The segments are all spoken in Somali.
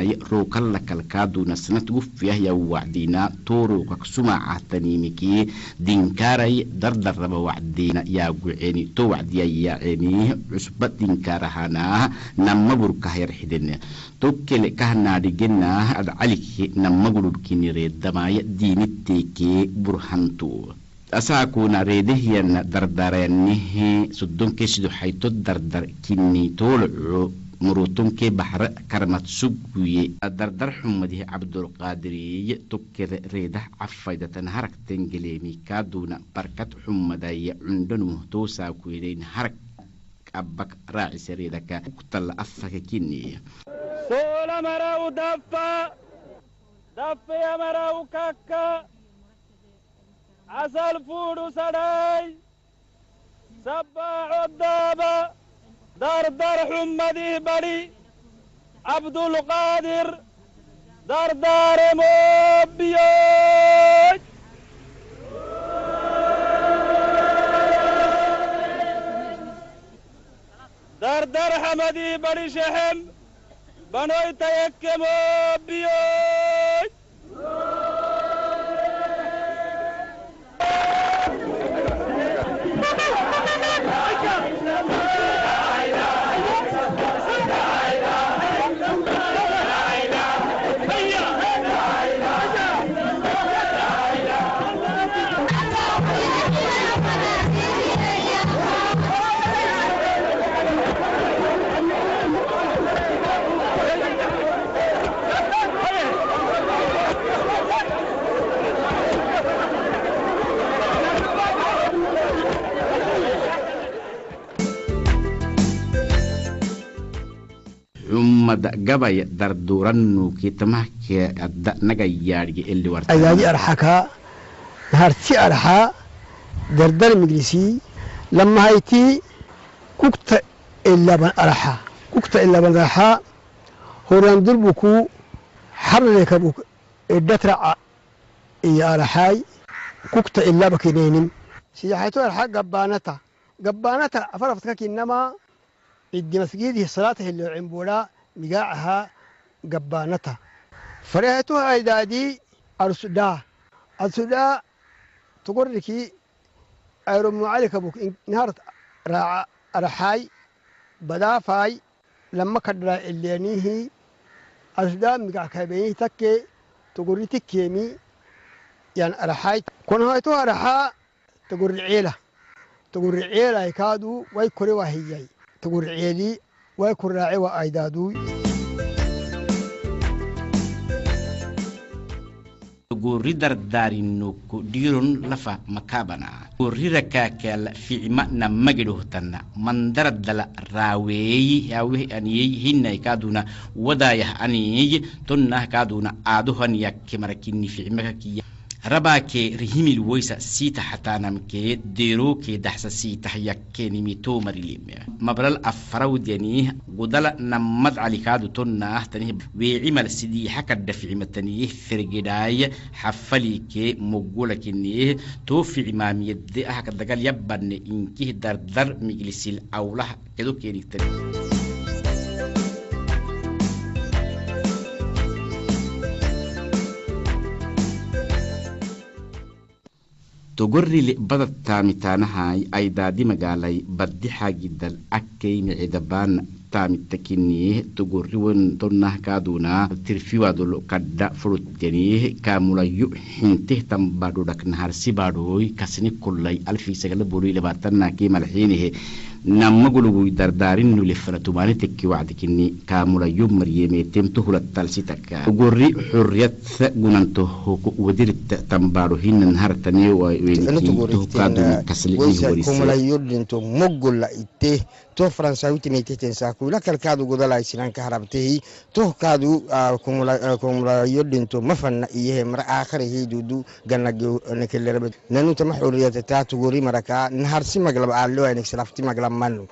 Tanahay rookalla kalkaaduna sanad gufyah ya wacdina tooroka sumacahtanimiki dinkaaray dardarraba wacdina yaa guceeni to wacdiya yaceeni cusba dinkaarahana namaburkah yarxiden tokkele kahnaadhigena adcaliki namagulubkini reedamaya diiniteeke burhantu asaakuna reedehyan dardaranihi soddonkeesidu xayto dardar kini toolco murutunke baxra karmad suguye dardar xumadihi Cabdulqaadiriy tokkere reedah cafaydatan haragtengeleemi kaaduna barkad xumadaya cundhanu toosaakuyedeyn harag abbak raacisa reedaka uktalla afaka kini Sola marau daffa daffa marau kakka asal fuudu saday sabba coddaaba dardar xummadih badi Cabdulqaadir dardaare moobiyoy. Dardar xamadih badi shexem banoytayekke moobiyoy. Xumada gabaya dardurannu kitamahke adda naga yaadhige eli warta Ayaaji arxakaa naharti arxaa dardar miglisii lama haytii kugta ilaban arxaa kugta ilaban arxaa horaan durbuku xarreka eddatraca iyo arxaay kugta ilaba kineenim sidaxayto arxaa gabbaanata gabbaanata afaraftka kinnamaa iddi masgidihi salaatahi loo cimbuudhaa migaacahaa gabbaanata farehatuha aydaadii arsudhaa arsudhaa tugorrikii ayromucalikabuk nahar raaca arxaay badaafaay lama kadhaa ileenihi arsudhaa migackabeenihi takke tugorri tikkeemi yan arxaay konhayto arxaa tugorri ceela tugorri ceela kaadu way kore waa hiyay tugorri ceelii way ku raace waa aydaaduu. Gorri dardaarinoko dhiiron lafa makabana gorrira kaakala ficima namagidhohtana mandaradala raaweeyi yaaweh aniyey hinay kaaduna wadaayah aniy tonnah kaaduna aadohan yakke marakini ficimakakiya rabaake rihimil woysa siita xataanamkee deerooke daxsa siitah yakkenimi toomarilime mabral afarawdyanih gudala nammad calikaadu tonnaah tanih weecimal sidiixa kadha ficimataniih fergedhaay xafaliike moggolakinih too ficimaamiyadde ah kadagal yabbanne inkih dardar miglisil awlah kedo keenigtani. Togorrile badad taamitaanahay aydaadi magaalay baddi xaagidal akkay micidabaan taamitakiniih togorriwon tonnah kaaduna tirfiwadol kadha furutjaniih kaamulayu xinteh tambadhodak naharsibaadhoy kasni kollay 1920 malxiinihe namaguluguy dardaarinule falatumaanitekki wacdikini kaamulayu maryemeetemto hulattalsitaka togorri xurriyad gunantohoko wadirit tambaadho hinan hartane Kumulayo mogola ite to faransaawiti meeteten saakula kalkaadu godalay sinanka harabtehi to kaadu kumulayo dhinto mafana iyehe mar aakharihi dudu gannagenekelerebe nanu tama xurriyata taa tugori maraka naharsi maglab aalo aynek salafti maglab manu.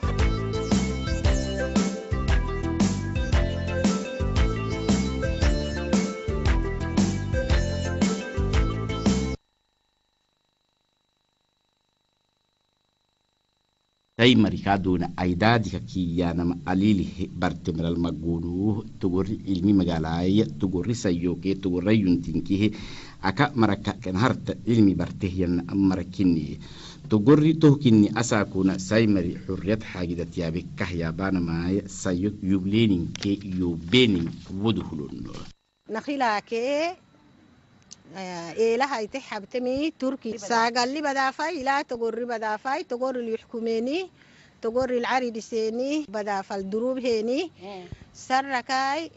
Taymari kaaduna aydaadika kiyaanama alilihe bartemeral magunuh togorri ilmi magaalaya togorri sayoke togorrayuntinkihe aka maraka kanharta ilmi bartehyan marakini togorri tohkini asakuna saymari xurriyad xaagidatyabe kahyabanamaya sayo yubleninke yubenin waduhulon. نخيلاكي إلها يتحبتمي تركي ساقل بدافاي لا تقر بدافاي تقر اللي يحكميني تقر العري سيني بدافا الدروب هيني سركاي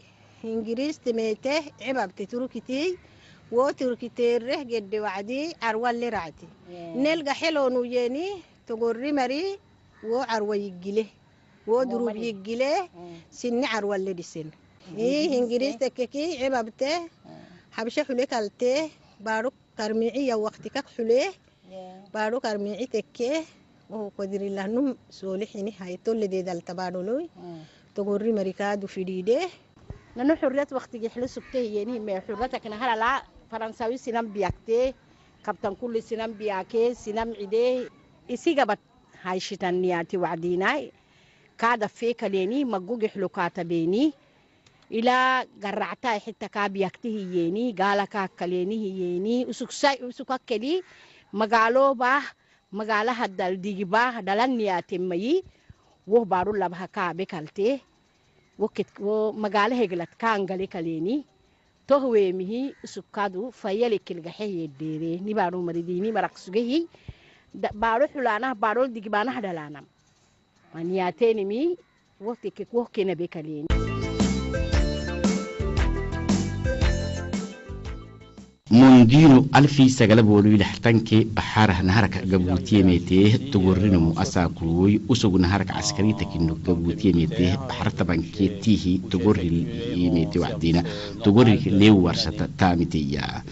إنجليز تميته عبابتي تركتي وتركي تيره قد وعدي عروال رعتي نلقى حلو نوجيني تقر مري وعروة يجله ودروب يجله سن عروال دي سن إيه إنجليز تككي عبابته حبشة حلي كالته بارو كرميعية وقتك حليه بارو كرميعي تكيه وقدر الله نم سولحيني هاي تول دي دال تبارولوي تقولي مريكادو في ديده. نحن حرية وقت يحلو سبته يعني ما حريتك نهار لا فرنساوي سنام بيكته كابتن كل سنام بياكي سنام عده إسيجابت هاي شتانياتي وعدينا كاد فيك ليني مجوج حلو كاتبيني إلى قرعتها حتى كابيكته يني قالك كليني يني وسكساي وسكاكلي مقالو باه مقالة هدال ديجي باه دلنياتي مي وه بارو لبها كابي وكت ومقالة هجلت كان قالي كليني تهوي مهي سكادو فيلك الجحي الديري نبارو مريديني مرقسجهي بارو حلانا بارو ديجبانا هدلانا ونياتيني مي وقتك وكنا بكليني. Mondino 1960-kii baxaarah naharka gabuutiyemeetee togorrinomu asaakuy usug naharka caskarita kino gabuutiyemeetee baxar tabankee tiihi togorriyemeete wacdina togorri leewarsata taamiteya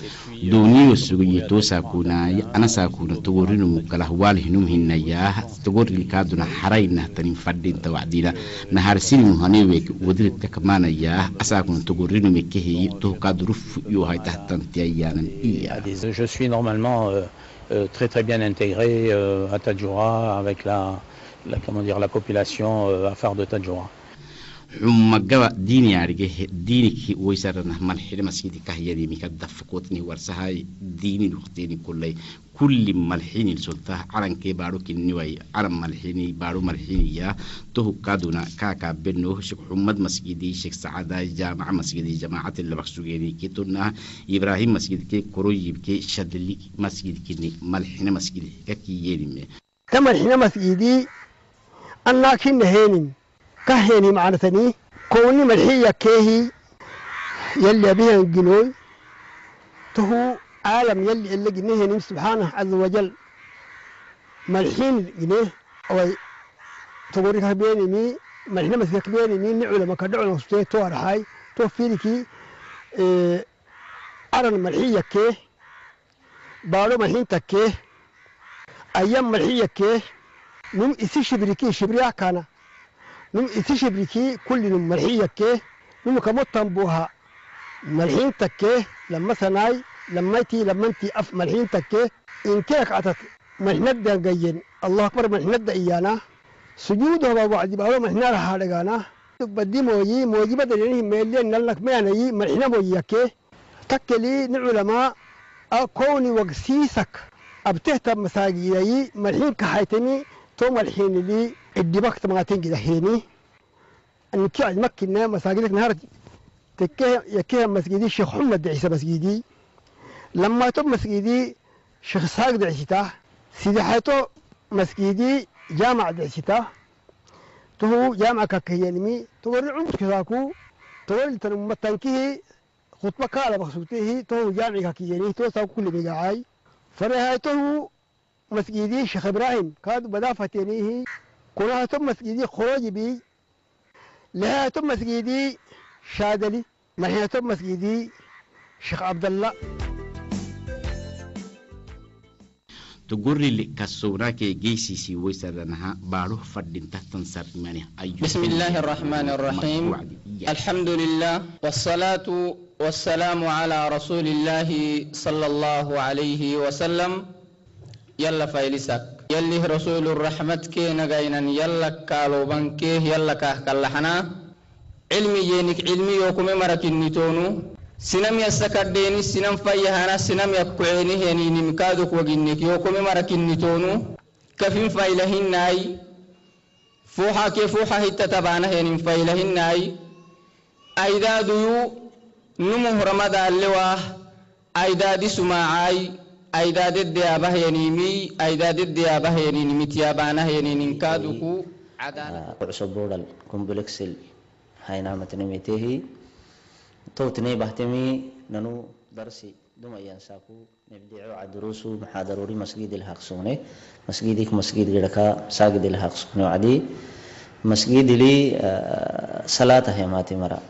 dooniyo sugaye saakunaay ana saakuna togorrinomu kalah waalhinum hinayaa togorri kaaduna xaraynah tanin fadhinta wacdina naharsinmu haneweek wadiridka kamaanayaa asaakuna togorrinume keheyi tohkaaduruf yohaytahtantiaya. Je suis normalement très très bien intégré à Tadjoura avec la comment dire la population afar de Tadjoura. Xumagaba diini arige diiniki waysarana malxidhe masjidi kahyadimi ka dafkotni warsahay diini waqtini kullay kulli malxini sulta calankee baaro kinniway calan malxini baaro malxiniya tohu kaduna kaaka beno shek xumad masjidi shek sacada jaamaca masjidi jamaacati labaqsugeeni kituna ibrahim masjidke koroyibke shadli masjidkini malxine masjidi kakiyeenime. Tamalxine masjidi annaakin heenin كهني معنا ثاني كوني ملحية كهي يلي بها الجنوي تهو عالم يلي اللي جنيه سبحانه عز وجل ملحين جنيه أو تقولي كبيرني مي ملحنا مثل كبيرني مي نعلم ما كدعنا وسطه تو رهاي تو فيركي أرن ملحية كه بارو ملحين تكه أيام ملحية كه نم إسي شبركي شبريا كان نم إتشبركي كل ملحية كه نم كمطن بوها ملحين تكه لما ثناي لما تي لما انتي أف ملحين تكه إن كيك عطت ملحنا جين الله أكبر ملحنا إيانا سجودها بعد بعض ملحنا لها لجانا بدي موجي موجي بدل يعني مليان نلك ما يعني ملحنا موجي كه تكلي نعلماء كوني وقسيسك أبتهتم مساجيي ملحين كحيتني تو ملحين اللي الدبكت ما تنجد هيني أن كي مكنا مساجدك نهار تكيه يكيه مسجدي الشيخ محمد عيسى مسجدي لما تب مسجدي شيخ ساق عيسى سيدي حيتو مسجدي جامع عيسى تهو جامع ككيانمي توري عمر كذاكو توري تنمتنكيه خطبة كالا بخصوته تهو جامع ككياني تو ساق كل بجاعي فرهايته مسجدي شيخ إبراهيم كاد بدافتينيه كلها تم مسجدي خروج بي لها تم مسجدي شادلي ما تم مسجدي شيخ عبد الله. تقولي كسوراك جيسي ويسرنها باروح فردين تحت سرمانه. بسم الله الرحمن الرحيم. الحمد لله والصلاة والسلام على رسول الله صلى الله عليه وسلم. يلا فايلسك يلي رسول الرحمة كي نغينا يلا كالو بانكيه يلا كاه كاللحنا علمي ينك علمي يوكم مركن نتونو سنم يسكديني سنم فيهانا سنم يكويني هني نمكادوك وجنك يوكم مركن نتونو كفين فايلهن ناي فوحا كي فوحا هتتبانا هني فايلهن ناي أيدا ديو نمه رمضان لواه أيدا دي سماعاي أيدا دي الديابة ينيمي أيدا دي الديابة ينيمي تيابانا ينيني كادوكو عدالة عصبورال كومبلكسل هاي نعمة نميته توتني بهتمي ننو درسي دوما ينساكو نبدعو عدروسو محاضروري مسجد الحقسوني مسجدك مسجد غيركا ساجد الحقسوني عدي مسجد لي صلاة هي ماتي مرا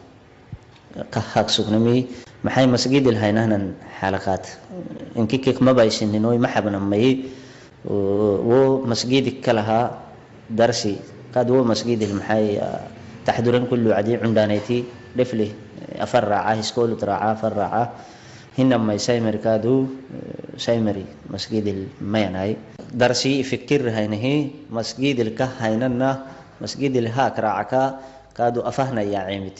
كحق سكنمي maxay masjid ilhaynahnan xalaqaad inkikik ma baysininoy ma xabnamay wo masjid kalaha darsi qad wo masjid maxay taxduran kullu adi cundaanayti dhifli afar raaca iskool raaca afar raaca hinamay saymerkaadu saymeri masjid mayanay darsi fikir haynahi masjid ka haynana masjid ilha raacaka kaadu afahna yaa ciimit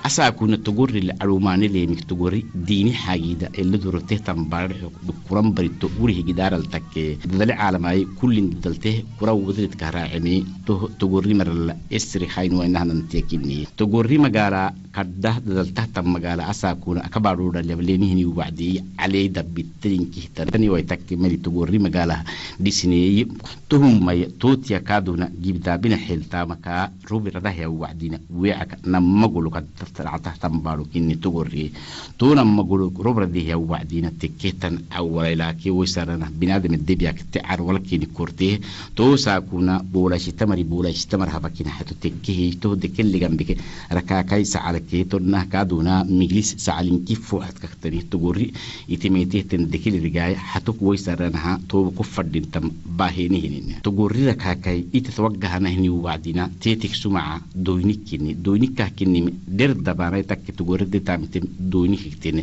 asaakuna togori alumaani leemik togori diini xaagida eladurate tambaarxo kuran barito urihi gidaaral takke dadali caalamay kullin dalte kura wadrid ka raacimi togori marala esri hayn wa inahan teekini togori magaala kadda dadalta tam magaala asaakuna akabaruda lebleenihini wacdi calay dabbitinki tani way takke mari togori magaala disneey tuhumay tootiya kaaduna gibdaabina xiltaamaka rubiradaha wacdina weecaka namagulu kadtarata tambaru kinni togori tuna magulu robradihi wacdina tikketan awwalaylaki wisarana binaadam dibyak ticar walkini korte to saakuna boolashita mari boolashita mar habakina hatu tikkehi to dekelligambike rakaakay sacalake tonnah kaaduna miglis sacalinki fuuxadkaktani togori itimeetehten dekelirigaay hatuk waysaranaha tooba ku fadhintam baaheenihinin togori rakaakay itatwagahanahni wacdina teetik sumaca doynikini doynikahkinimi der dabaanay takke togoride taamitem doynikigtene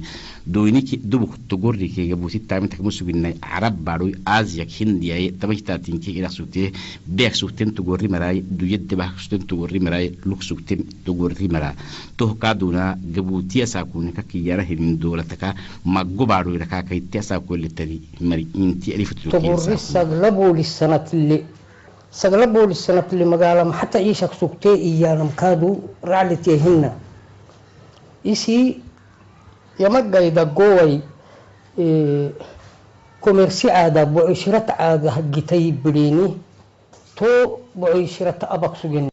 doyniki dubuk togorikega busi taamitak musuginay carab baadhoy aasiyak hindiyay tabahitaatinke irak sugtee beek sugten togorri maraay duyadde bah sugten togorri maraay luk sugten togorri maraa toh kaaduna gabuutiya saakune ka kiyara hinin doolataka maggo baadhoy rakaakayte asaakueletani mari inti togorri saglaboolisanatli saglaboolisanatli magaala maxata iishak sugtee iyaanamkaadu raclitehinna isii yamagayda goway komersi caada bucishirata caada hagitay bidhiini too bucishirata abak sugin.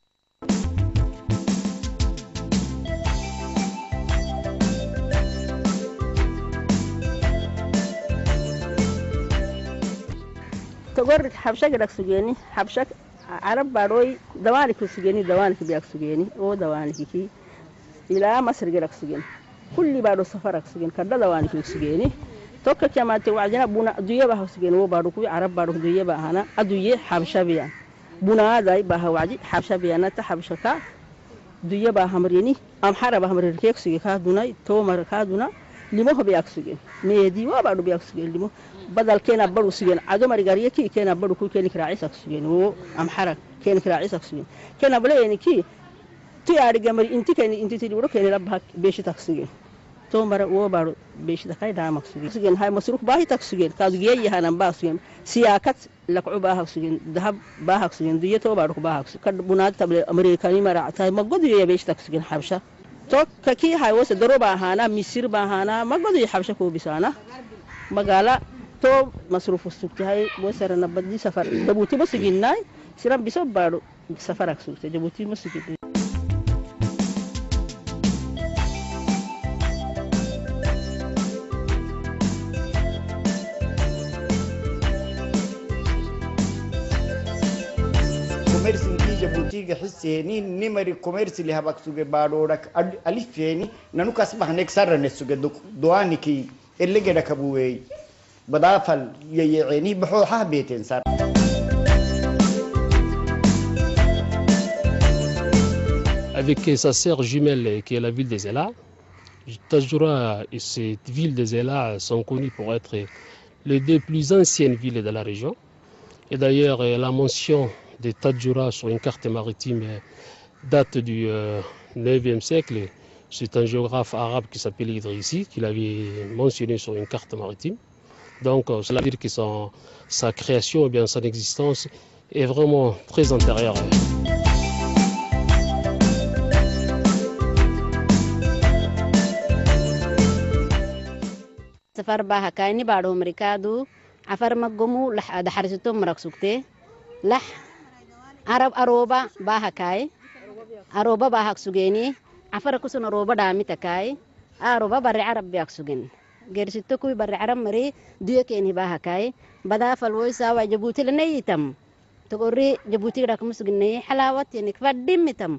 Togor xabshag rak sugeeni xabshag carab baadhoy dawaaniki sugeeni dawaaniki biyak sugeeni oo dawaaniki ilaa masriga rak sugeeni kulli baadho safar rak sugeeni kadha dawaaniki sugeeni tokka kamaate wacdina buna aduye bah sugeeni oo baadho kuwi carab baadho aduye bahana aduye xabshabiya bunaaday bah wacdi xabshabiyana ta xabshaka aduye bah hamrini amxara bah hamrin keek suge ka dunay toomar ka duna limo biyak sugeen meedi waa baadho biyak sugeen limo badal keena baru sugeen ado marigariye ki keena baru ku keeni kiraacisa sugeen oo amxara keeni kiraacisa sugeen keena baleeni ki tiyaari gamari inti keeni inti tiri wuro keeni rabba beeshi tak sugeen to mara oo baru beeshi takay daamak sugeen sugeen hay masruuf baahi tak sugeen kaadu geey hanan baa sugeen siyaakat lakcu baaha sugeen dahab baaha sugeen diyo to baru baaha sugeen kad bunaad table amerikani mara tay magodi beeshi tak sugeen xabsha to kaki hay wose daro baahana misir baahana magodi xabsha ko bisaana magaala to masruuf sugtahay wasarana baddi safar jabuuti ma suginay siran biso baado safarak sugtay jabuuti ma sugin. Jabuutiga xiseeni nimari commerce li habak suge baadhorak alifeeni nanu kasbahnek sarane suge doaniki elegeda kabuwey badaafal yayeceeni baxooxah beeten sar. Avec sa sœur jumelle qui est la ville des Zela, Tadjoura et cette ville des Zela sont connues pour être les deux plus anciennes villes de la région. Et d'ailleurs, la mention des Tadjoura sur une carte maritime date du 9e siècle. C'est un géographe arabe qui s'appelle Idrissi qui l'avait mentionné sur une carte maritime. Donc, cela veut dire que sa création, ou bien son existence est vraiment très antérieure. سفر باها كايني بارو أمريكادو عفر مقمو لح دحرستو مرق سكتي لح عرب أروبا باها كاي أروبا باها سجيني عفر كسون أروبا دامي تكاي أروبا بري عرب بياك سجين جرستو كوي بري عرب مري ديكيني باها كاي بدا فالويسا وجبوتي لنيتم تقولي جبوتي رقم سجيني حلاوة يعني كفدمتم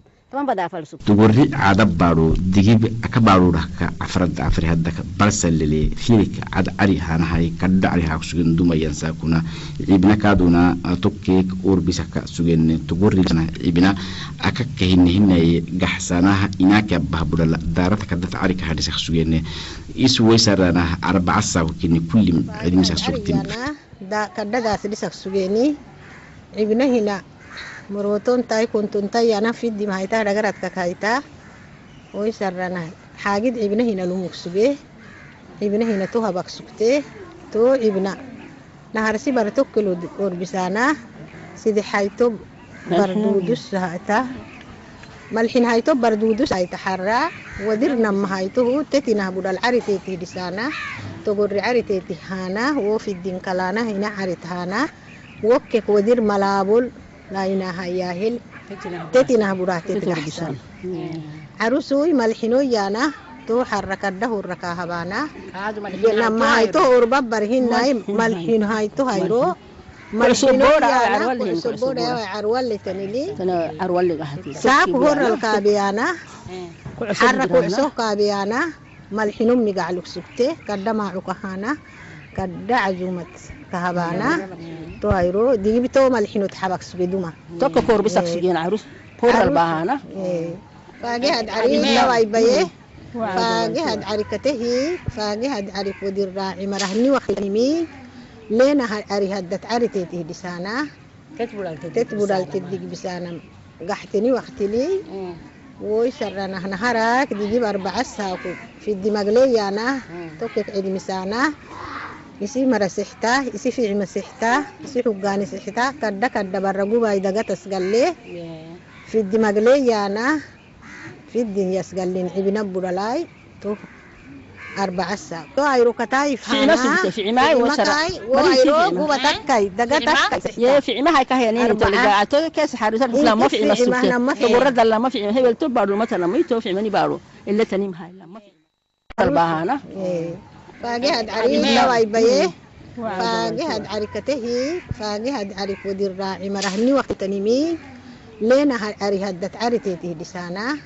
tugorri cada baadho digib aka baadhodhaka cafarada cafari haddaka balsalele fiirika cad cari hanahay kadha cari haa sugen dumayansaakuna cibna kaaduna tokkeek urbisaka sugenne tugorrina cibna aka kahinehinaye gaxsanaha inaaka bahbudhala daarata kadata cari ka hadhisak sugenne iswaysaranaha arbacasaaku kullim cidmisak sugtin kadhadaas dhisak sugeni cibnahina moroton tay kuntun tay ana fiddi mahayta dhagaradka kayta oy sarana xaagid cibnahina lumugsuge cibnahina to habak sugte to cibna naharsi bartokelo orbisana sidi hayto bardudus hayta malxin hayto bardudus hayta xarra wadirna mahaytuhu tetina budal cariteti disana togorri cariteti hana wo fiddin kalana hina carit hana wokkek wadir malaabul لا ياهل تتنا براتي تحسن عروسوي ملحنو يانا تو حركت ده الركاها بانا لما هاي تو أرباب برهن نايم ملحن هاي تو هايرو ملحنو يانا كسبورة عروال تنيلي ساق هور الكابيانا حركوا سوق كابيانا ملحنو مقعلوك سكتة قدما عكهانا قد عزومت كهبانا تو هايرو دي بتو ملحنو تحبك سجدوما توك كور بسك سجين عروس كور البهانة فاجهد عريس لواي بيه فاجهد عركته فاجهد عرك ودير راعي مرهني وخيمي لينا عري هدت عرتي تهدسانا تتبرال تدق بسانا قحتني وقتلي ويسرنا نهارك دي 4 ساكو في الدماغلية أنا توكك عيد مسانا يسي مرسحتا يسي في مسحتا يسي حقاني سحتا كدا كدا برقوبا إذا قتس قال في الدماغلية أنا في الدنيا سقالين عبنا بولاي تو 4 ساعة تو عيرو كتاي في في عماي وسرا وعيرو قوة تكاي دقة تكاي يا في عماي هاي كهينين انت اللي تو كاس حارس لا ما في عماي تقول لا ما في هي تو بارو مثلا ما تو في عماني بارو إلا تنيم هاي لا ما في البهانة فاجهد عريس لواي بيه فاجهد عركته فاجهد عرك ودير راعي مرهني وقت تنمي لينا عري هدت عرتي تهدسانا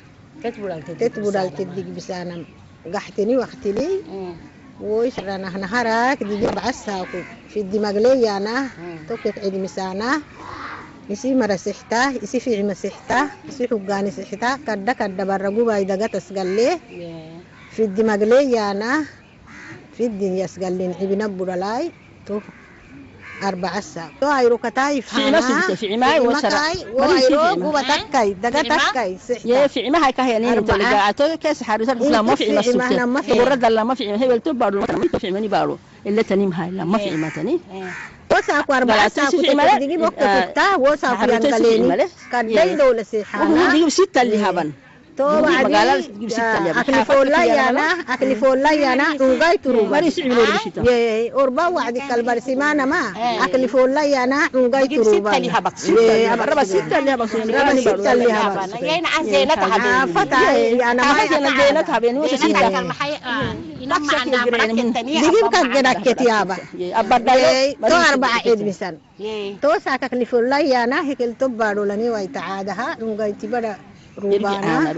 تتبرال تدق بسانا قحتني وقتلي ويسرنا نهارك دي 4 ساكو في الدماغلية أنا توكك عيد مسانا يسي مرسحتا يسي في مسحتا يسي حقاني سحتا كدا كدا برقوبا إذا قتس قال في الدماغلية أنا في الدنيا سقالين عبنا بولاي تو 4 ساعة تو عيرو كتاي في في عماي وسرا وعيرو قوة تكاي دقة تكاي يا في عماي هاي كهينين انت اللي قاعد تو كاس حارس لا ما في عماي تقول لا ما في عماي هي تو بارو ما في عماني بارو إلا تنيم هاي لا ما في عماي تاني وساكو 4 ساعة دي وقت تا وساكو ينقليني كدي دولة سيحانا دي 6 اللي هبن تو أكلفولا أوغاي تروبا أوربا وعدي كالبرسيمانا ما أكلفولا يانا أوغاي تروبا ربا 6 اللي هبك ربا 6 اللي هبك فتا أنا ما زينتها بين دقيب كجنك كتيابا تو 4 عيد مثلا تو ساكك لفولا يانا هيكل تبارو لني ويتعادها أوغاي تبرا روبانا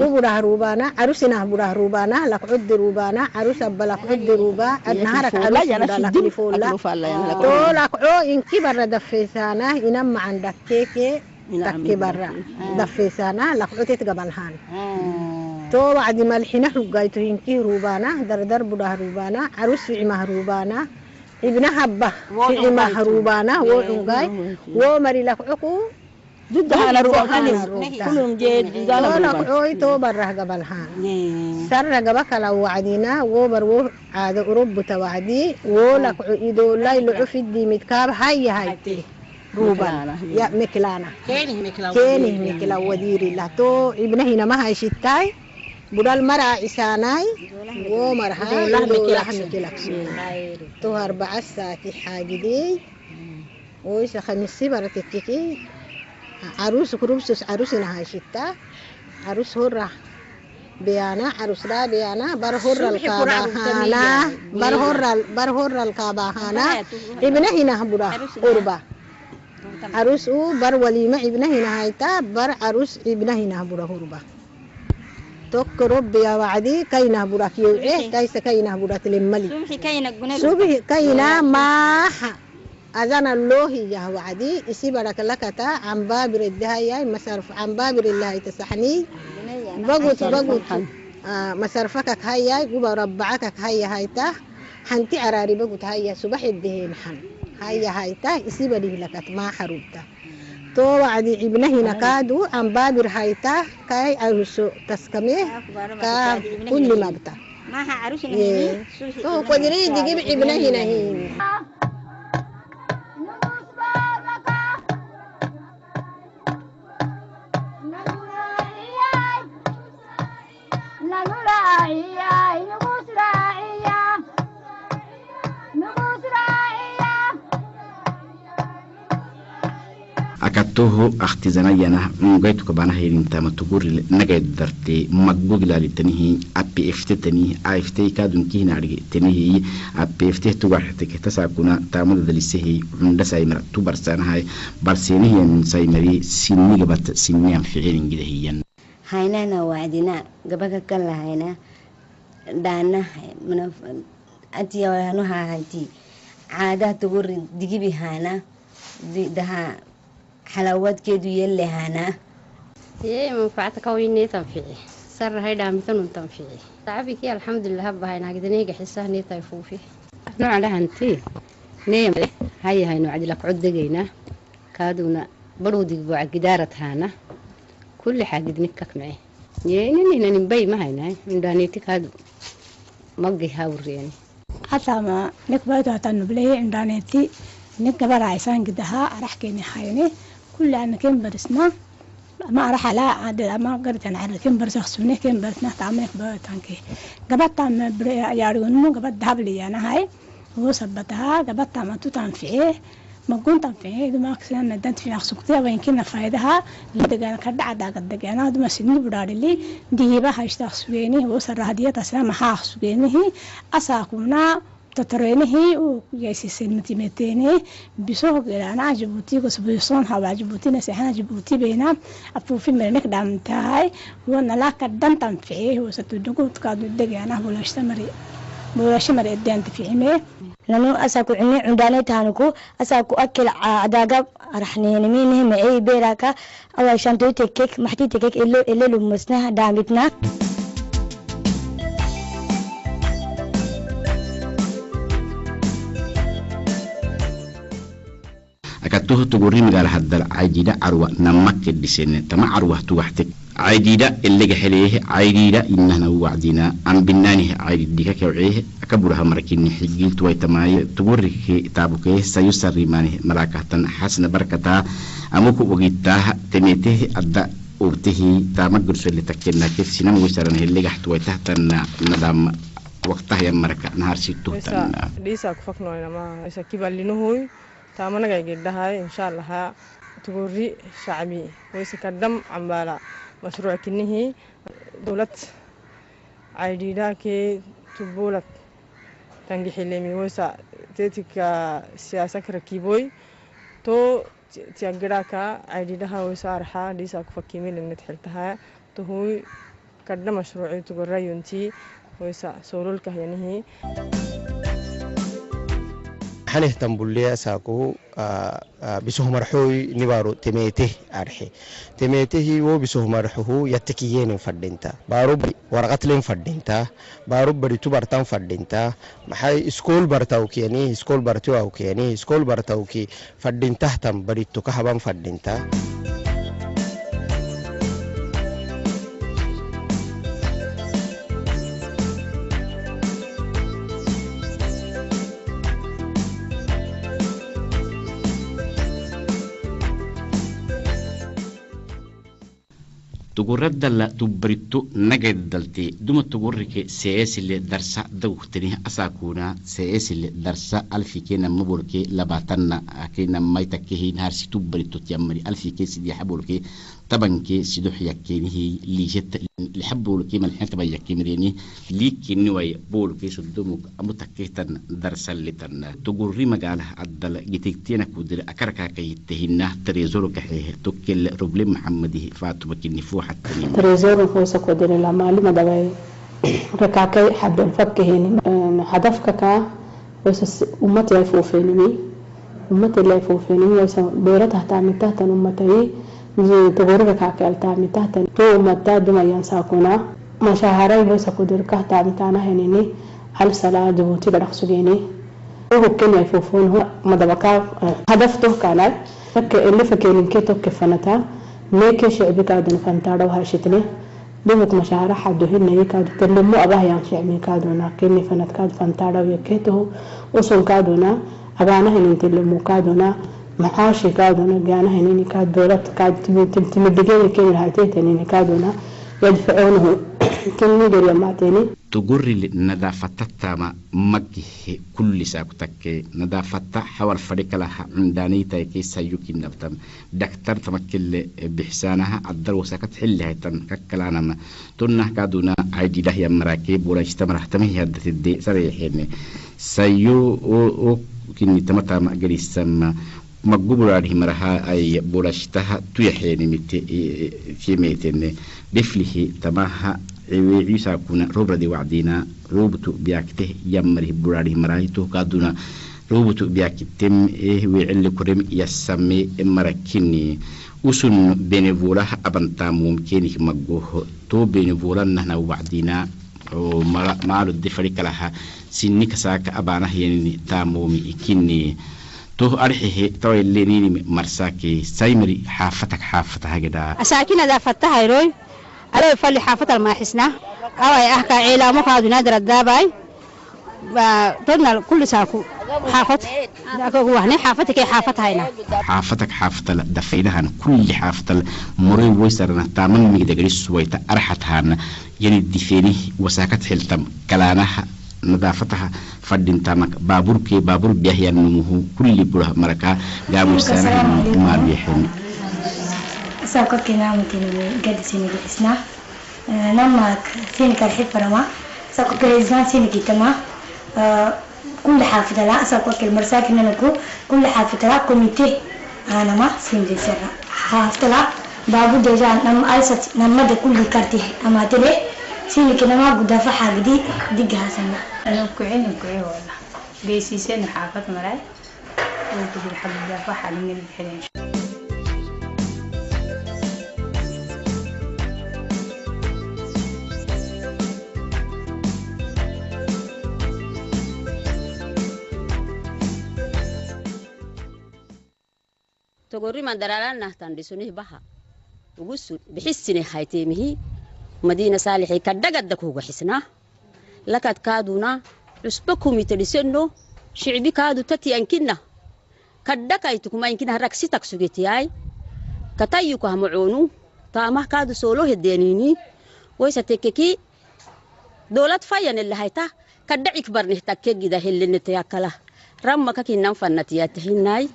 وبراه روبانا عروسنا براه روبانا لك عد روبانا عروس بلك عد روبا نهارك عروس لك فولا تو لك عو إن كبر دفيسانا إنما عندك كيكي تكبر دفيسانا لك عو تتقبلهان تو بعد ما الحين حقايتو إن كي روبانا دردر براه روبانا عروس في عمه روبانا ابنها با في مهروبانا وعنقاي ومري لك عقو ضد أنا روحاني كلهم جد أنا روحاني تو بره قبلها سر قبك لو وعدينا وبر و عاد أوروبا توعدي ولك عيدو لا يلعب دي متكاب هاي هاي روبان يا مكلانا كينه مكلا وديري لا تو ابنه هنا ما هاي شتاي بدل مرة إساناي ومرها مكلاك تو 4 ساعات حاجة دي وإيش 5 برتككي عروس كروبسوس عروسنا هاي شتا عروس هرة بيانا عروس لا بيانا برهر الكابهانا برهر الكابهانا ابنه هنا برا أربع عروس بر وليمة ابنه هنا هايتا بر عروس ابنه هنا برا أربع توك ربي يا وعدي كينا برا كيوعه كيس كينا برا تلملي سبح كينا ما أذن الله يا وعدي يسيبرك لك تا عن بابر الدهاية مصرف عن بابر الله تسحني بقوت مصرفك هيا جوبا ربعك هيا هايتا حنتي عراري بقوت هيا صباح الدهين حن هيا هايتا يسيبري لك ما حروبتا تو وعدي ابنه نكادو عن بابر هايتا كاي أهسو تسكمه كا كل ما بتا ما عروس نهيني تو قدري تجيب ابنه نهيني akatoho ahtizanayana ngaitu kabana hirinta matuguri nagay darte magbugla litanihi apft tani aft kadun kihna arge tanihi apft tugartike tasakuna tamud dalisehi undasay mar tubarsanahay barsenihi min saymari sinnigabat sinniyan ficilin gidahiyan haynana wacdina gabaka kalahayna daana atiya nuha hanti caada tuguri digibi hana daha xalawadkeedu yeelahana ee manfacata kawinay tanfici sarrahay dhaamitan tanfici tacabiki alxamdulillah bahayna gidaniga xisahnay tayfuufi nooca lahanti neem hay hayno cadila codagayna kaaduna baroodig buu gidaarad hana kulli xaagidni kakmay yeeni nin bay ma hayna indaaniti kaadu magi hawreen atama nikbaadu atanu blay indaaniti nikbara aysan gidaha araxkeeni hayne كل عنا كم برسنا ما راح لا عاد ما قرت أنا عنا كم برس خصوني كم برسنا تعمل بتانكي قبضت عم يارون قبضت ذهب لي أنا هاي هو سبتها قبضت عم تطعم فيه ما كنت فيه ما كنا دنت في خصوصية وين كنا فايدها لدجانا كرد عدا قد دجانا دم سنين برار اللي ديبها هايشتا خصوني هو سر هدية تسلم ها خصوني هي أساكمنا تترينه وجايسين متيمتينه بسوق أنا جبوتي قصبيصون هوا جبوتي نسيحنا جبوتي بينا أبو في مرنك دام تاعي وانا لا كدن تنفعيه وستدقوا تقعدوا الدجانا ولا شمري الدين تفعيمه لأنه أساكو عني عندنا تانكو أساكو أكل عداقة رحنا نمينه معي بيراكا أو عشان تويتكك محتيتكك إلا لمسنا دامتنا. akatoho tuguri magaala haddal caydida carwa namakkedhisene tama carwah tugaxtek caydida elega heleehe caydida inahna wacdina ambinanih caydidika kewceehe akaburaha marakini xigiltuwaytamaaye tugurike taabukee sayusarimanih malaakahtan xasna barkataa amuku ogitaah temetehe adda ubtehi taama gursole takkenakef sinam wisaran helegaxtuwaytahtanna nadaam waqtahya maraka naharsituhtan dhiisa kufaknoynama isa kibalinohoy taamanaga gedhahay insha Allah tuguri shacbi wayse kadam ambala mashruuc kinihi dawlad caydida ke tubulat tangixilemi waysa tetika siyaasa rakiboy to tiagraka caydidaha waysa arxa dhisa ku fakimil inad xiltaha tuhuy kadam mashruuci tugurayunti waysa soolulka yanihi. Maxaneh tambulliya saaku bisuhumarxooy nibaaro temeeteh arxe temeetehi wo bisuhumarxuhu yattakiyeenin fadhinta baaro waraqatlen fadhinta baaro baritu bartan fadhinta maxay iskool bartawkiyani iskool bartiwawkiyani iskool bartawki fadhintahtan barittu kahaban fadhinta. Tuguradala tubbaritu nagaydalti duma tugurrike seesile darsa dawtani asakuna seesile darsa alfikena mabolke labatanna akena maytakkehin harsi tubbaritu tiyammari alfike sidi habolke tabanke siduh yakkenihi lijet lihabolke malxinta bayakkimireni liikkinniway bolke sudumuk amutakketan darsallitan tugurri magalah addal gitigtena kudira akarkakayittehinna trezoro kaxehe tokkel roble maxamadihi faatuma kinni fuuxattani trezoro fuusa kudira lamaalima dabay rakaakay xabban fakkaheni hadafkaka wasa ummatay fuufenimi ummatay lay fuufenimi wasa dowladda taamintahtan ummatay تغرب كاكل تامي تحت تو متى دم ينساكونا مشاهري بس كدر كهتا متانا هنيني هل سلا جبوتي بدخسجيني هو كان يفوفون هو مدبكا هدفته كان فك اللي فكين كيتو كفنتا ميك شعبي كادن فنتاڑو هاشتني دمك مشاهرة حدوهن يكاد تلمو أباه يان شعبي كادونا كني فنت كاد فنتاڑو يكيتو وصل كادونا أبانا هنين تلمو كادونا maxaashi kaaduna gaanahanini kaad dowlad kaad timidhigeen keen hateetanini kaaduna yadfacuunahu kinni maateni tugurri nadaafatatama maggihe kulli saakutakke nadaafata xawal fadhikalaha cundaanaytayke sayukinabtam daktar tamakkelle bixsaanaha addal wasakat xillihaytan kakkalaanama tunnah kaaduna aydidahya marake burashtamarahtamhi haddatidde sarayxene sayu o kinni tamatama galisama maguburaadhi maraha ay burashtaha tuyaxeenimite kimeetene dhiflihi tamaha ciweeciisaakuna robradi wacdiina robutu biyakteh yammarih buraadhi marahi tohkaaduna robutu biyakitem eh weecelle kurem yassame marakini usun benevolaha abantaamum keenik maggoho to benevolannahna wacdiina maalu defarikalaha sinni kasaaka abaanahyenini taamomi ikini تو أرحيه تويليني مرساكي سايمري حافتك حافتها كده أساكين ذا فتها يروي ألا يفلي حافة الماحسنا أو أحكى عيلة مقعد نادر الداباي طلنا كل ساكو حافت وهني حافتك حافتها هنا حافتك حافت دفينها كل حافت مري ويسرنا تامن ميدغريس ويتا أرحتها يعني دفيني وساكت حلتم كلانها نظافتها فدين تامك بابور كي بابور بيهيا نموه كل بره مركا قاموا سنة ما بيحن ساكت كنا متين قد سيني بحسنا نما سيني كرحب فرما ساكت كريزان سيني كتما كل حافظة لا ساكت المرساك ننكو كل حافظة لا كوميتي أنا ما سيني سرا حافظة لا بابو ديجا نم ألست نما ده كل كرتي أما تلي سيني كنا ما قد فحا قدي دقها سنة أنا كعين كعين والله جيسي حافظ مراي وتقول حق دافع لنا الحين. تقولي ما دلالنا تندسونه بها وقص بحسني هايتيمه مدينة صالحي كدقدك هو حسنا لقد كادونا عسبكم يتلسنو شعبي كادو تتي أنكنا كدكايتكم أنكنا ركستك سجتياي كتايك همعونو تامه كادو سولوه الدينيني ويستككي دولة فاين اللي هايتا كدعك برنه تككي ده اللي نتياكله رمك كنا فنتياتهناي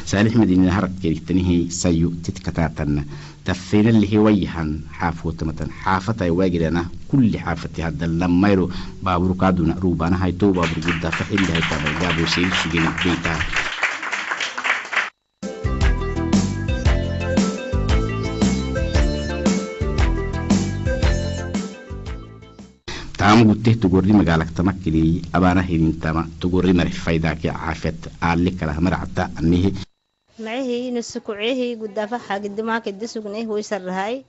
صالح مدينة هرب كريتني سيو تتكتاتنا تفين اللي هي ويهن حافوت مثلا حافتها واجدنا كل حافتي هذا لما يرو بابور كادونا روبانا هاي تو بابور جدا فحين هاي تابع جابو سيل سجين بيتا Taam gutteh tugorri magaalaktamakili abaana hinintama tugorri mare faydaake caafet aali kalah maracta anihi macihi nusukucehi gudafa xagidimaa kedisugneh waysarrahay.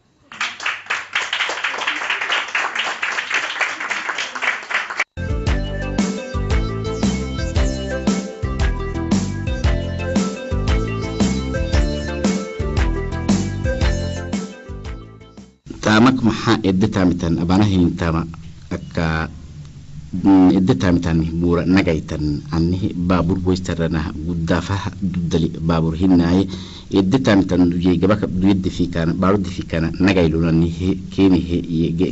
Taamak maxaa edde taamitan abaana hinintama akka edde taamitan buura nagaytan anihi baabur waysarranah gudafaha duddali baabur hinaaye edde taamitan duye gabaka duyedde fikana baarudde fikana nagaylunanihi keenihe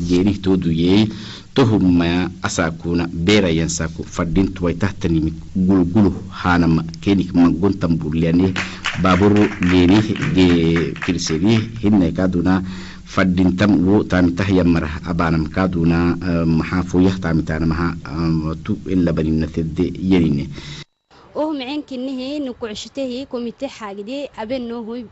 geenih too duyey tohumaya asaakuna beerayansaku fadhintu waytahtanimi gulgulu hanama keenik magontan burlianih baaburu geenih ge kirsenih hinay kaaduna fadhintam wo taamitah yamarah abaanam kaaduna maxaa fuyah taamitanamaha tu ilabaninatede yenine. Oh macinkinihi nukucshitehi komite xaagidi abenohoy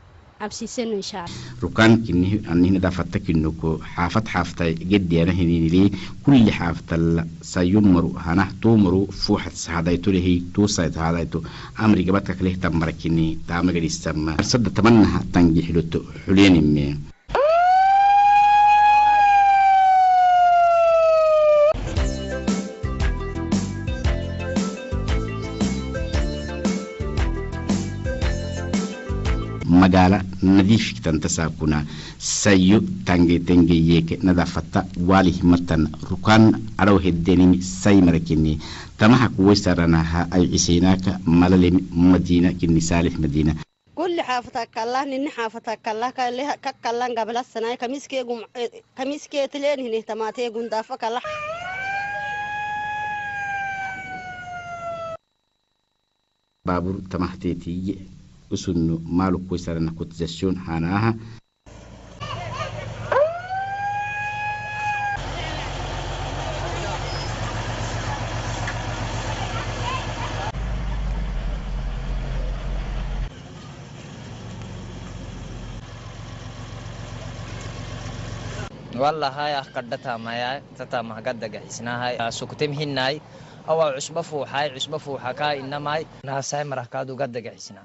absiiseno insha Allah. Rukaan kinihi anihi nadaafata kinoko xaafad xaaftay gediyana hininili kulli xaaftalla sayumaru hanah tuumaru fuuxad sahadayto lehi tuusayd hadayto amriga badka kaleh tamarakini taamagadhisama sada tamanaha tangixiloto xulenime. Magaala nadiifkitantasaakuna sayo tange tenge yeke nadaafata waalih matan rukaan adhow hedenimi say marakini tamaha kuwaysaranaha ay ciseynaaka malalemi madiina kini saalix madiina. كل حافتك الله نن حافتك الله ككلان قبل السنة كميسكي تلين هنا تماتي قندافك الله. Baabur tamahteetiye usunu maalu kuwaysarana cotisation hanaaha. Wallahi ah kadhatamaya tatama gadagaxisnahay suktem hinay awa cusba fuuxay cusba fuuxa ka inamay naasay marakaadu gadagaxisna.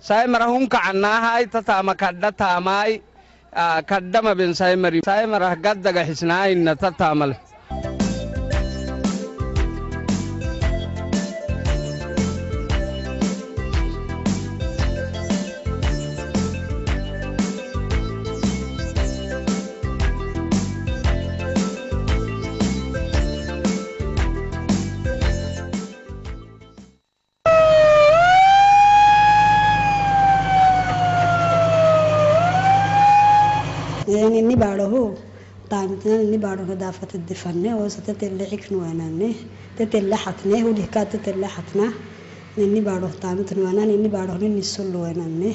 Saymara hunka canaahay tataama kadha taamaay kadhama ben saymari saymara gaddaga xisnaayna tataamale. Inni baadhohu taamitina inni baadhohu daafata difanne oo tetelexiknuwananne tetelaxatne hulihkaa tetelaxatna inni baadhoh taamitnuwanan inni baadhoh ninni solluwananne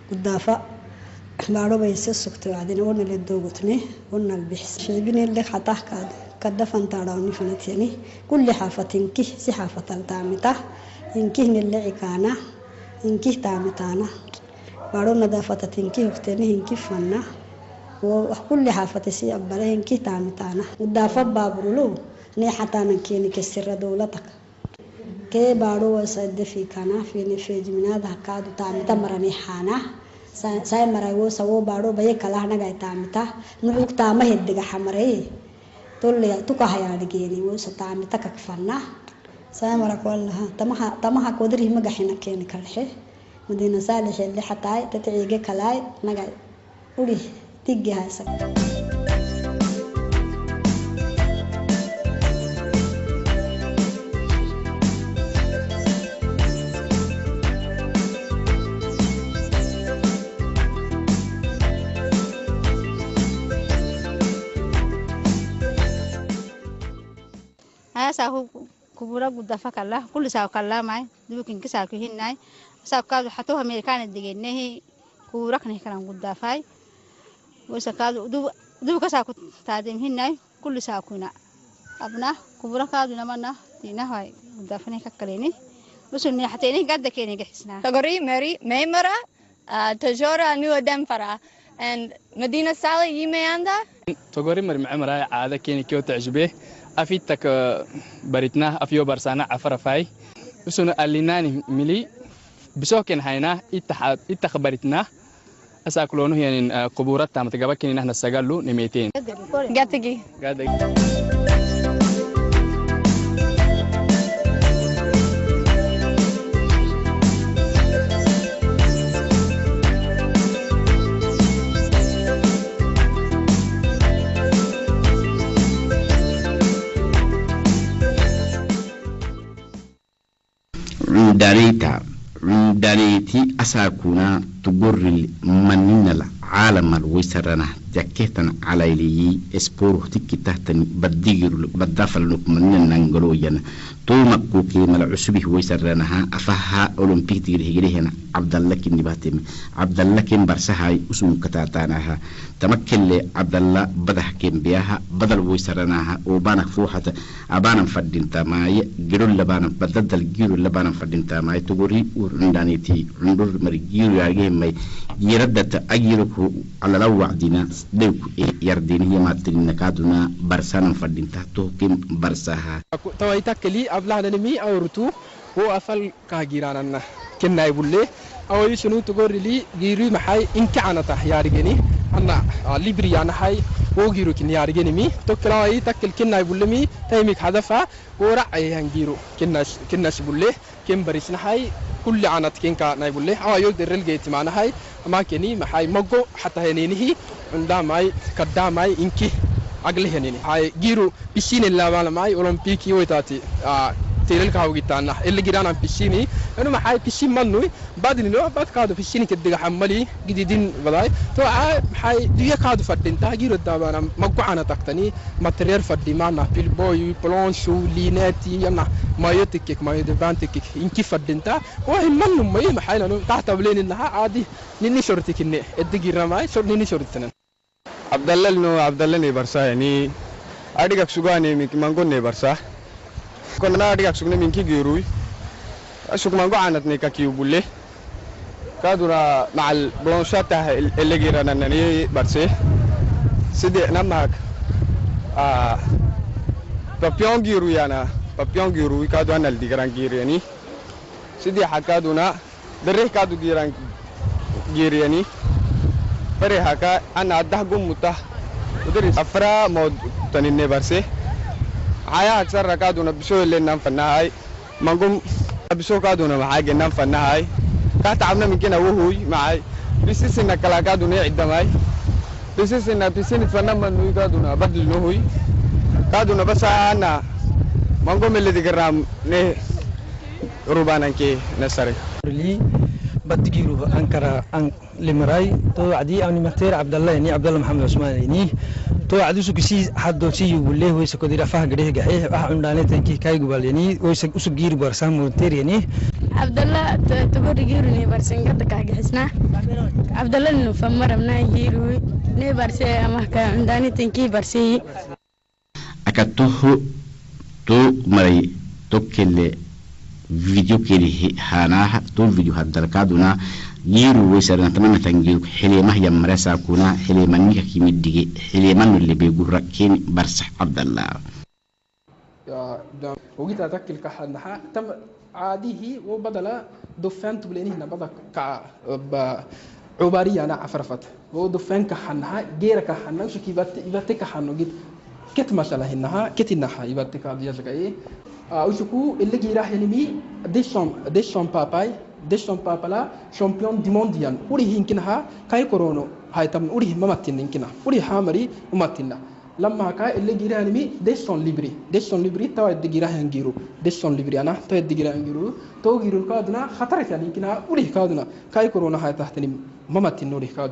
gudaafa baadho bayse sugte wacdina wonale doogutne wonal bixis shicibinele xatah kaad kadafantadhawni fanatyani kulli xaafatinkih si xaafatal taamita inkih nelecikaana inkih taamitaana baadho nadaafatatinki hogtene hinki fanna وكل حافة سي أبرهن كي تامتانا ودافع بابرلو نيحتانا كيني كسر دولتك كي بارو وسد في كنا في نفيج من هذا كادو تامتا مرني حانا ساي مرايو سو بارو بيه كلاهنا جاي تامتا نعوك تامه الدجا حمري Tolli tukahayaadhigeeni wosa taami takakfana saamarak wallaha tamaha tamaha kodrih magaxina keeni kalxe Madina Saalix li xataay tatciige kalaay naga uri tigi haysa. Saaku kubura gudafa kala kulli saa kala may dubukin kisaa ku hinay saa kaadu xatuha Amerikaan digenahi kubura kan kalan gudafay wasa kaadu dubu ka saa ku taadim hinay kulli saa kuna abna kubura kaadu namana tinahay gudafane ka kaleni usunni xatayni gadda keeni gixisna. Tagori Mary Maymara Tajora Nuwa Demfara and Medina Sali Yimeanda. Togori mari macmara caada keeni koo tacjube afitak baritna afiyo barsana afarafay usuna alinani mili bisoken hayna ittax baritna asakloonu yanin qubuurata matagabakini nahna sagalu nimeteen. Gatigi. Gatigi. Cundaneyta cundaneyti asaakuna tugoril maninal caalamal waysarana jakehtan calayliyi esporuh tikitahtani badigirul badafalnuk maninanangaloyan tuumakkukeemala cusubih waysaranaha afaha olympic tigirhigirihena Cabdalla kinnibahteme Cabdalla ken barsahay usunkataataanaha tamakelle Cabdalla badah kembiyaha badal waysaranaha oobanak fuuxata abaanan fadhintamaaye giro labaanan badadal giro labaanan fadhintamaaye tugori ur cundaneti cundur mari giro yaargehemay giradata agiroku calala wacdina dhewku e yardinihiyamaatirinakaaduna barsanan fadhinta tohken barsaha. Tawaitakeli ablahnanimi awrutu wo afal kagiranana kennay bulle away sunu tugorili giru maxay inkacanata yaarigeni anna libriyana hay wo giru kin yaarigenimi tokklawai takkel kennay bullemi taymik hadafa wo racayhan giru kennas kennas bulle ken barisnahay kulli canat kenka nay bulle awayo derelgeeti maanahay amakeni maxay mago xataa henenihi cundamay kadamay inki aglehenini hay giru pisine laabalamay olompiki woytaati tirilka hawgitaana illi giraanan pisini anu maxay pisin mannuy badinino bad kaadu pisini kediga xamali gididin baday to maxay duya kaadu fadhinta giro daabana magucana tagtani material fadhimana pilboy plonshu linati yana mayo tikik mayo deban tikik inki fadhinta wahi mannu may maxay nanu taxta bleeninaha caadi nini shortikine edigiramay shor nini shortinan. Abdallalno Abdallani barsa yani adigak sugani mangone barsa konna adigak sugne minki giruy asuk mango anatni kakiubulle kaduna macal blonshata اللي girananani barse sidi namak papion giru yana papion giru kadu anal digaran giriyani sidi hakaduna dereh kadu giran giriyani فريحك أنا أده قمته ودرس أفرا مود تنين برسي عيا أكثر ركادونا بشو اللي نام فنهاي ما نقوم بشو كادونا معاي نام فنهاي كاتعبنا من كنا وهوي معاي بس إن كلا كادونا عدماي بس إن بس إن فنان من كادونا بدل نهوي كادونا بس أنا ما نقوم اللي تقرام نه ربنا كي نسري. بدجيرو أنكر أن لمراي تو عدي أني مختار عبد الله يعني عبد الله محمد عثمان يعني تو عدي سو كسي حد شيء يقول له ويس كدير فاه قريه جحيه أح عندنا تنكي كاي قبل يعني ويس أسو جير برسام مونتير يعني. عبد الله تقول جيرو ني برسين قد كاج حسنا عبد الله إنه فمر منا جيرو ني برسي أما كان عندنا تنكي برسي. أكتوه تو مري توكل video keli hanaha to video haddalkaaduna giiru weysarna tamana tangiru xileemah yamrasa kuna xileemanika kimiddige xileemanu lebeegurra ken barsax Cabdallah. وجيت أتكل كحنها تم عاديه وبدل دفان تبليني هنا بدل ك عبارية أنا عفرفت ودفان كحنها جير كحنها شو كيبت يبت كحنه جيت كت ما شاء الله إنها كتنها يبارك عبد يزكى usuku اللي جيراه ينمي ديشام باباي ديشام بابلا شامبيون دي مونديان وري هينكنها كاي كورونا هاي تم وري مماتين يمكنها وري هامري مماتينا لما كاي اللي جيراه ينمي ديشون ليبري توا الدجيراه ينجيرو ديشون ليبري أنا توا الدجيراه ينجيرو تو جيرو كادنا خطر يعني يمكنها وري كادنا كاي كورونا هاي تحتني مماتين وري كاد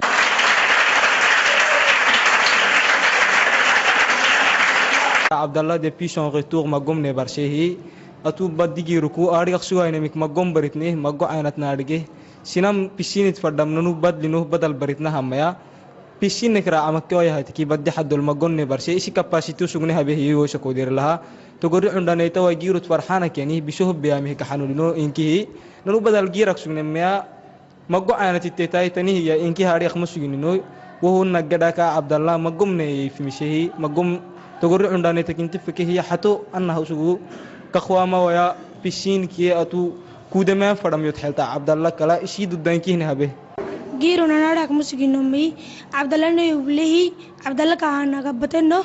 Abdallah depuis son retour magom ne barshehi atu badigi ruku ariq suwaynamik magom baritne mago aynat naarige sinam pisinit fadam nanu badlinu badal baritna hamaya pisin nekra amakyo yahatiki baddi haddol magon ne barshe isi capacity sugne habe hiyo shakodir laha togori undanayta wa girut farhana keni bisuh biyami kahanulino inkihi nanu badal girak sugne meya mago aynat tetay tani hiya inki ariq musuginino wuhu nagadaka Abdallah magom ne fimishehi magom togori undanayta kinti fikihi hato anna usugu kakhwama waya pisin kiye atu kudema fadam yot helta Abdallah kala isi dudanki habe giiro nanarak musuginumi Abdallah no yublihi Abdallah ka nagabateno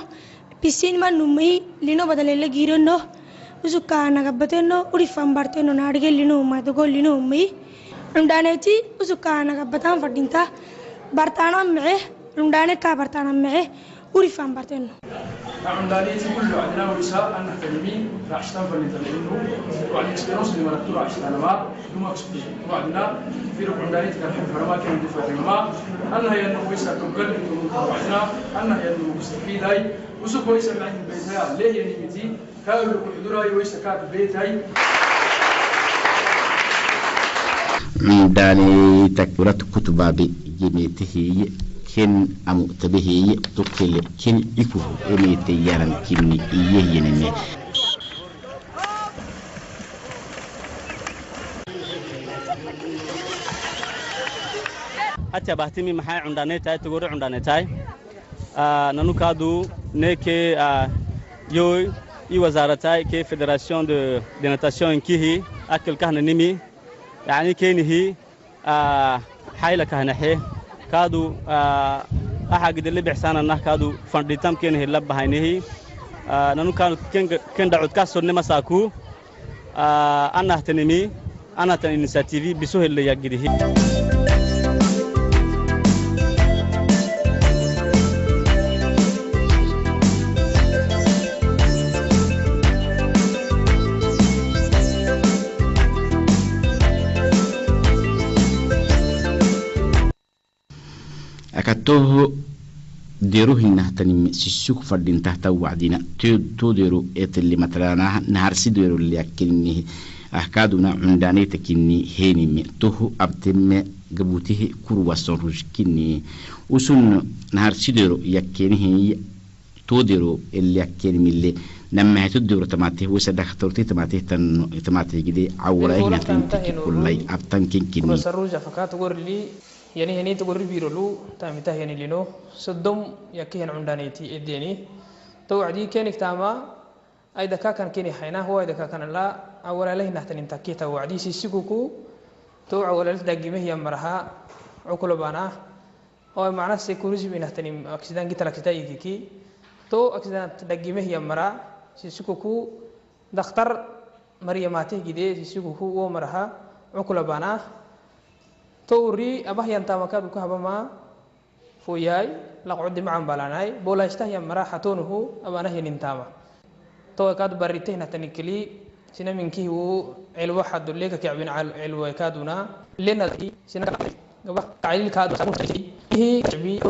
pisin ma nummi lino badalele giiro no usuka nagabateno uri fambarteno nadige lino madugo lino ummi undaneti usuka nagabatan fadinta bartana me undane ka bartana me uri fambarteno عندانيتي كله عندنا ورساء أن تلمي راح فلنت لأنه وعلى إكسبيرونس اللي مرتو راح ما دوما وعندنا في ربع عندانيتي كان حب ما كان يدفع ما أنا هي إنه ويسا كوكل وعندنا أنا هي إنه مستفيد هاي وسوق ويسا معي بيتها ليه يعني بيتي كانوا حضورها ويسا كات بيت هاي عنداني تكبرت كتبا بجنيته ken amu tabihi tukil ken iku emete yaran kinni iye yenene acha bahtimi maxay cundaanay tahay togori cundaanay tahay nanu kaadu neke yoy i wasaaratay ke federation de natation inkihi akil kahna nimi yani kenihi xayla kahnaxe kaadu waxa gidile bixsanana kaadu fandhitam keen hela bahaynihi nanu kaanu ken dacud ka sonne masaku anahtanimi anahtan initiative biso hela yagidihi akatoho deeruhinahtanim sisuk fadhintahta wacdina to deero eteli matalana naharsi deero liyakinnihi ahkaaduna cundaaneyta kinni heenime toho abteme gabutihi kurwason rujkinni usun naharsi deero yakkenihi to deero eliyakkenimile namaheto deero tamateh wesa daktorti tamateh tan tamateh gide awrayhinatintiki kullay abtan kinkinni يعني هني تقول بيرلو تامته يعني لينو صدم يكهن عندانيتي إديني توعدي كانك تاما أيدا كان كيني حينا هو أيدا كان لا أولا له نحتن تكيه توعدي سيسكوكو تو أولا له دقيمه يمرها عقول بانا أو معنا سيكوريزي بنحتن أكسيدان جت الأكسيدان يكيكي تو أكسيدان دقيمه يمرها سيسكوكو دختر مريماته جدي سيسكوكو ومرها عقول بانا توري أباه ينتما كادو كهبما فوياي لقعد معهم بلاناي بولا يشتهي مرا حتونه أبانه ينتما تو كادو بريته نتنكلي سنا من كيه علو حد ليك كعبين علو كادونا لنا سنا قبا تعليل كادو هي كعبي.